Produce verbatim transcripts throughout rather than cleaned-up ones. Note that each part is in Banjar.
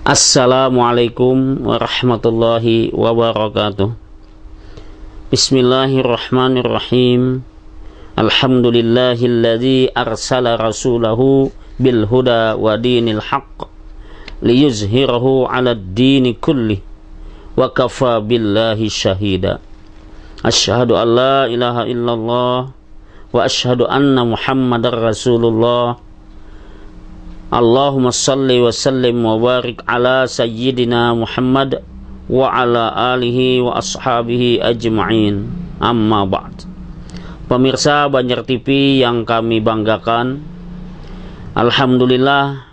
Assalamualaikum warahmatullahi wabarakatuh. Bismillahirrahmanirrahim. Alhamdulillahilladzi arsala rasulahu bil huda wa dinil haq liyuzhirahu 'alad dini kulli wa kafa billahi syahida. Asyhadu an la ilaha illallah wa asyhadu anna Muhammadar Rasulullah. Allahumma salli wa sallim wa barik ala sayyidina Muhammad wa ala alihi wa ashabihi ajma'in. Amma ba'd. Pemirsa Banjar T V yang kami banggakan, alhamdulillah,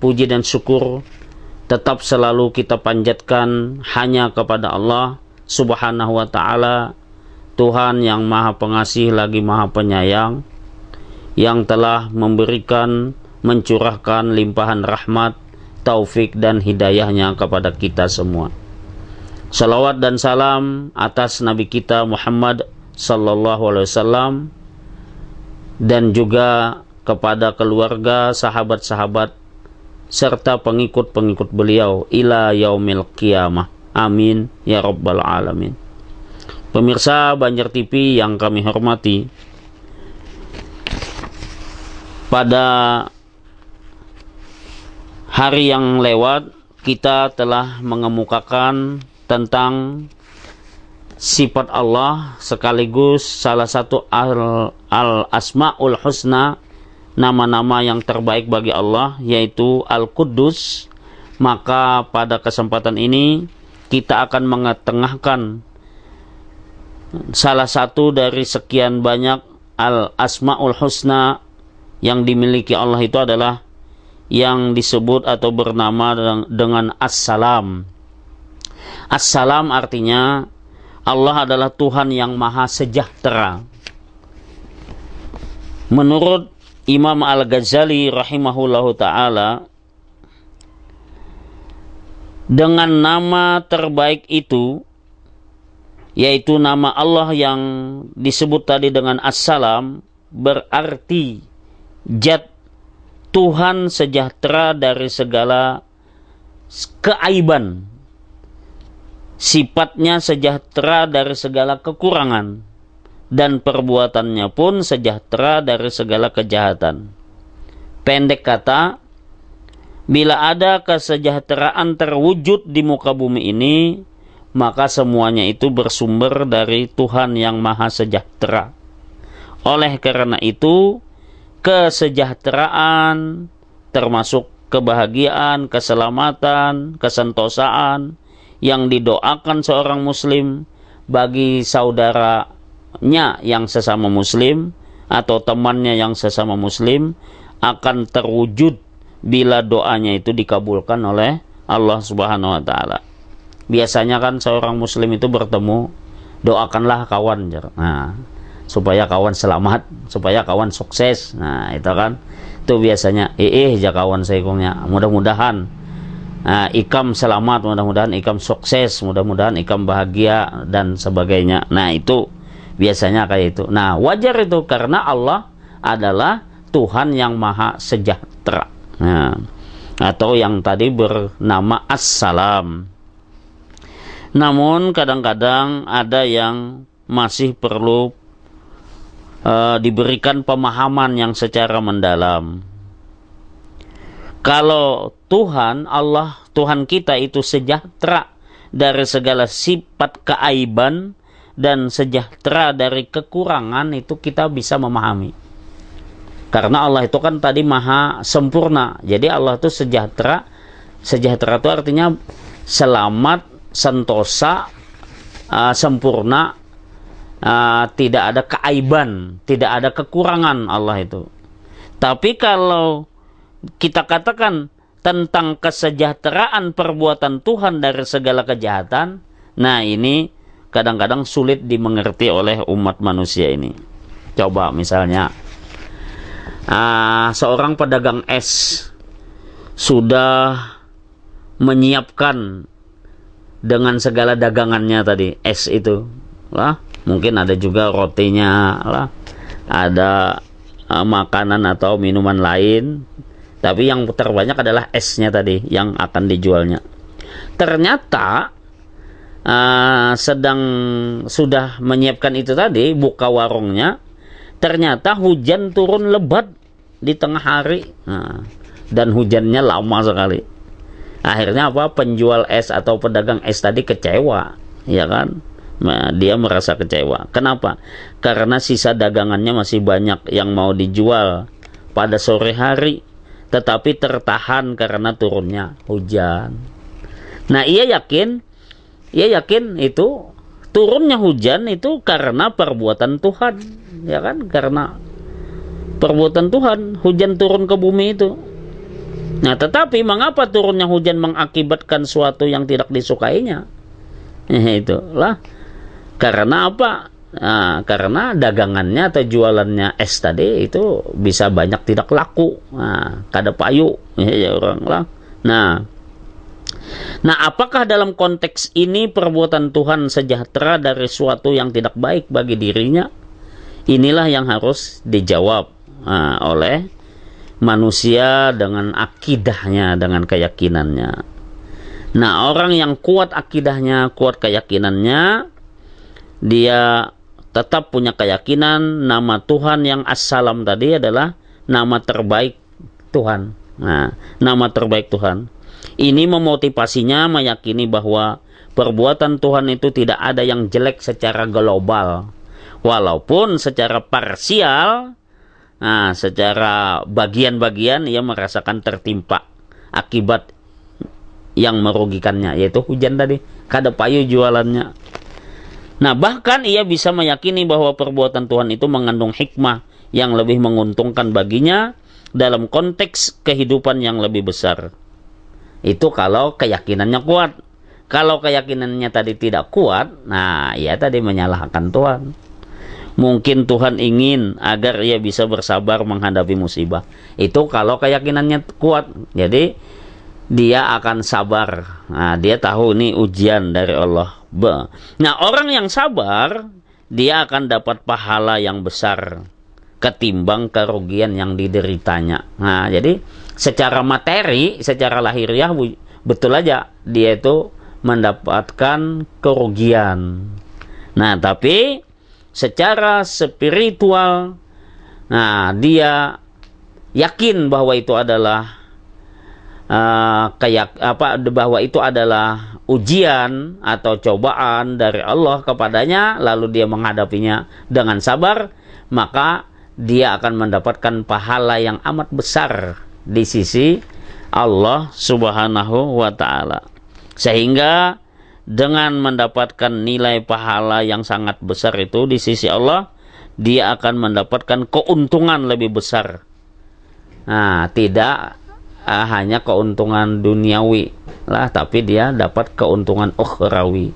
puji dan syukur tetap selalu kita panjatkan hanya kepada Allah Subhanahu wa Ta'ala, Tuhan yang Maha Pengasih lagi Maha Penyayang, yang telah memberikan, mencurahkan limpahan rahmat, taufik, dan hidayahnya kepada kita semua. Salawat dan salam atas Nabi kita Muhammad sallallahu alaihi wasallam, dan juga kepada keluarga, sahabat-sahabat, serta pengikut-pengikut beliau ila yaumil qiyamah. Amin ya rabbal alamin. Pemirsa Banjar T V yang kami hormati, pada hari yang lewat kita telah mengemukakan tentang sifat Allah, sekaligus salah satu al, al asmaul husna, nama-nama yang terbaik bagi Allah, yaitu Al-Quddus. Maka pada kesempatan ini kita akan mengetengahkan salah satu dari sekian banyak al asmaul husna yang dimiliki Allah itu adalah yang disebut atau bernama dengan, dengan As-Salam. As-Salam artinya Allah adalah Tuhan yang Maha Sejahtera. Menurut Imam Al-Ghazali rahimahullahu ta'ala, dengan nama terbaik itu, yaitu nama Allah yang disebut tadi dengan As-Salam, berarti Zat Tuhan sejahtera dari segala keaiban, sifatnya sejahtera dari segala kekurangan, dan perbuatannya pun sejahtera dari segala kejahatan. Pendek kata, bila ada kesejahteraan terwujud di muka bumi ini, maka semuanya itu bersumber dari Tuhan yang Maha Sejahtera. Oleh karena itu, kesejahteraan, termasuk kebahagiaan, keselamatan, kesentosaan yang didoakan seorang muslim bagi saudaranya yang sesama muslim atau temannya yang sesama muslim akan terwujud bila doanya itu dikabulkan oleh Allah Subhanahu wa Ta'ala. Biasanya kan seorang muslim itu bertemu, "Doakanlah kawan," jar. Nah, supaya kawan selamat, supaya kawan sukses. Nah, itu kan. Itu biasanya, "Iih," ja kawan saikungnya. "Mudah-mudahan, ah, ikam selamat, mudah-mudahan ikam sukses, mudah-mudahan ikam bahagia," dan sebagainya. Nah, itu biasanya kayak itu. Nah, wajar itu karena Allah adalah Tuhan yang Maha Sejahtera. Nah, atau yang tadi bernama As-Salam. Namun kadang-kadang ada yang masih perlu, eh, diberikan pemahaman yang secara mendalam. Kalau Tuhan Allah, Tuhan kita itu sejahtera dari segala sifat keaiban dan sejahtera dari kekurangan, itu kita bisa memahami. Karena Allah itu kan tadi maha sempurna. Jadi Allah itu sejahtera. Sejahtera itu artinya selamat, sentosa, uh, sempurna, uh, tidak ada keaiban, tidak ada kekurangan Allah itu. Tapi kalau kita katakan tentang kesejahteraan perbuatan Tuhan dari segala kejahatan, nah, ini kadang-kadang sulit dimengerti oleh umat manusia ini. Coba misalnya, ah, seorang pedagang es sudah menyiapkan dengan segala dagangannya tadi, es itu lah, mungkin ada juga rotinya lah, ada, eh, makanan atau minuman lain, Tapi yang terbanyak adalah esnya tadi yang akan dijualnya. Ternyata, ah, sedang sudah menyiapkan itu tadi, buka warungnya, ternyata hujan turun lebat di tengah hari. Nah, dan hujannya lama sekali. Akhirnya apa? Penjual es atau pedagang es tadi kecewa, ya kan? Nah, dia merasa kecewa. Kenapa? Karena sisa dagangannya masih banyak yang mau dijual pada sore hari, tetapi tertahan karena turunnya hujan. Nah, ia yakin, ia yakin itu turunnya hujan itu karena perbuatan Tuhan, ya kan? Karena perbuatan Tuhan, hujan turun ke bumi itu. Nah, tetapi mengapa turunnya hujan mengakibatkan suatu yang tidak disukainya? Eh, itulah. Karena apa? Nah, karena dagangannya atau jualannya es tadi itu bisa banyak tidak laku. Nah, kada payu, ya, orang lah. Nah, nah, apakah dalam konteks ini perbuatan Tuhan sejahtera dari suatu yang tidak baik bagi dirinya? Inilah yang harus dijawab, ah, oleh manusia dengan akidahnya, dengan keyakinannya. Nah, orang yang kuat akidahnya, kuat keyakinannya, dia tetap punya keyakinan nama Tuhan yang Assalam tadi adalah nama terbaik Tuhan. Nah, nama terbaik Tuhan. Ini memotivasinya meyakini bahwa perbuatan Tuhan itu tidak ada yang jelek secara global. Walaupun secara parsial, nah, secara bagian-bagian ia merasakan tertimpa akibat yang merugikannya, yaitu hujan tadi. Kada payu jualannya. Nah, bahkan ia bisa meyakini bahwa perbuatan Tuhan itu mengandung hikmah yang lebih menguntungkan baginya dalam konteks kehidupan yang lebih besar. Itu kalau keyakinannya kuat. Kalau keyakinannya tadi tidak kuat, nah, ia tadi menyalahkan Tuhan. Mungkin Tuhan ingin agar ia bisa bersabar menghadapi musibah. Itu kalau keyakinannya kuat. Jadi, dia akan sabar. Nah, dia tahu ini ujian dari Allah. Be- Nah, orang yang sabar, dia akan dapat pahala yang besar ketimbang kerugian yang dideritanya. Nah, jadi secara materi, secara lahiriah, bu- betul aja dia itu mendapatkan kerugian. Nah, tapi secara spiritual, nah, dia yakin bahwa itu adalah, eh, kayak apa, bahwa itu adalah ujian atau cobaan dari Allah kepadanya, lalu dia menghadapinya dengan sabar, maka dia akan mendapatkan pahala yang amat besar di sisi Allah Subhanahu wa Ta'ala. Sehingga dengan mendapatkan nilai pahala yang sangat besar itu di sisi Allah, dia akan mendapatkan keuntungan lebih besar. Nah, tidak, eh, hanya keuntungan duniawi lah, tapi dia dapat keuntungan ukhrawi,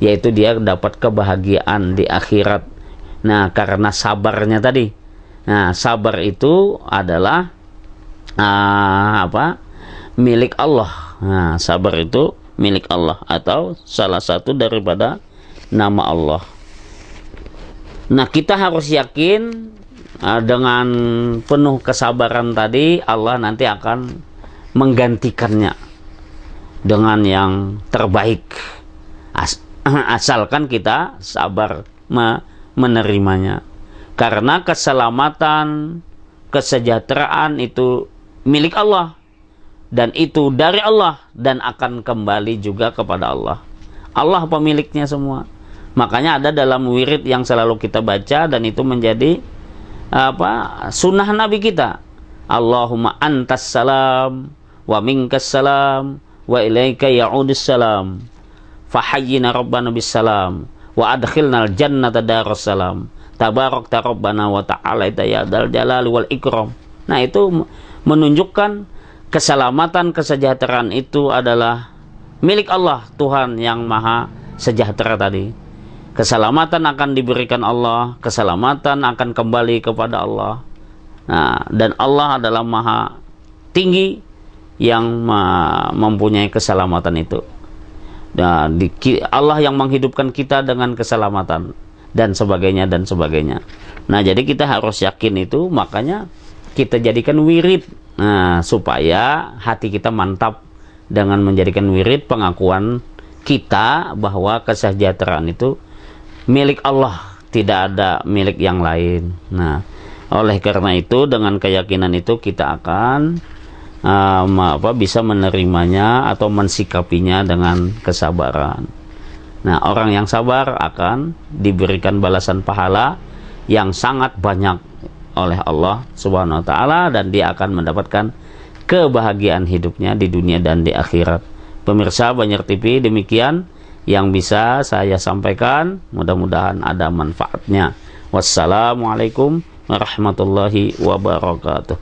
yaitu dia dapat kebahagiaan di akhirat. Nah, karena sabarnya tadi. Nah, sabar itu adalah, ah, apa? Milik Allah. Nah, sabar itu milik Allah atau salah satu daripada nama Allah. Nah, kita harus yakin, ah, dengan penuh kesabaran tadi, Allah nanti akan menggantikannya dengan yang terbaik. As- asalkan kita sabar me- menerimanya. Karena keselamatan, kesejahteraan itu milik Allah. Dan itu dari Allah dan akan kembali juga kepada Allah. Allah pemiliknya semua. Makanya ada dalam wirid yang selalu kita baca dan itu menjadi, apa, sunnah Nabi kita. Allahumma antas salam wa minkas salam wa ilaika ya'udus salam. Fahayyina rabbana bis salam wa adkhilnal jannata darus salam. Tabarakta rabbana wa ta'alaita ya dzal jalali wal ikram. Nah, itu menunjukkan keselamatan, kesejahteraan itu adalah milik Allah, Tuhan yang Maha Sejahtera tadi. Keselamatan akan diberikan Allah, keselamatan akan kembali kepada Allah. Nah, dan Allah adalah Maha Tinggi yang ma- mempunyai keselamatan itu. Nah, di- ki- Allah yang menghidupkan kita dengan keselamatan dan sebagainya dan sebagainya. Nah, jadi kita harus yakin itu, makanya kita jadikan wirid. Nah, supaya hati kita mantap dengan menjadikan wirid pengakuan kita bahwa kesejahteraan itu milik Allah, tidak ada milik yang lain. Nah, oleh karena itu, dengan keyakinan itu kita akan um, apa, bisa menerimanya atau mensikapinya dengan kesabaran. Nah, orang yang sabar akan diberikan balasan pahala yang sangat banyak oleh Allah Subhanahu wa taala, dan dia akan mendapatkan kebahagiaan hidupnya di dunia dan di akhirat. Pemirsa Banjar T V, demikian yang bisa saya sampaikan, mudah-mudahan ada manfaatnya. Wassalamualaikum warahmatullahi wabarakatuh.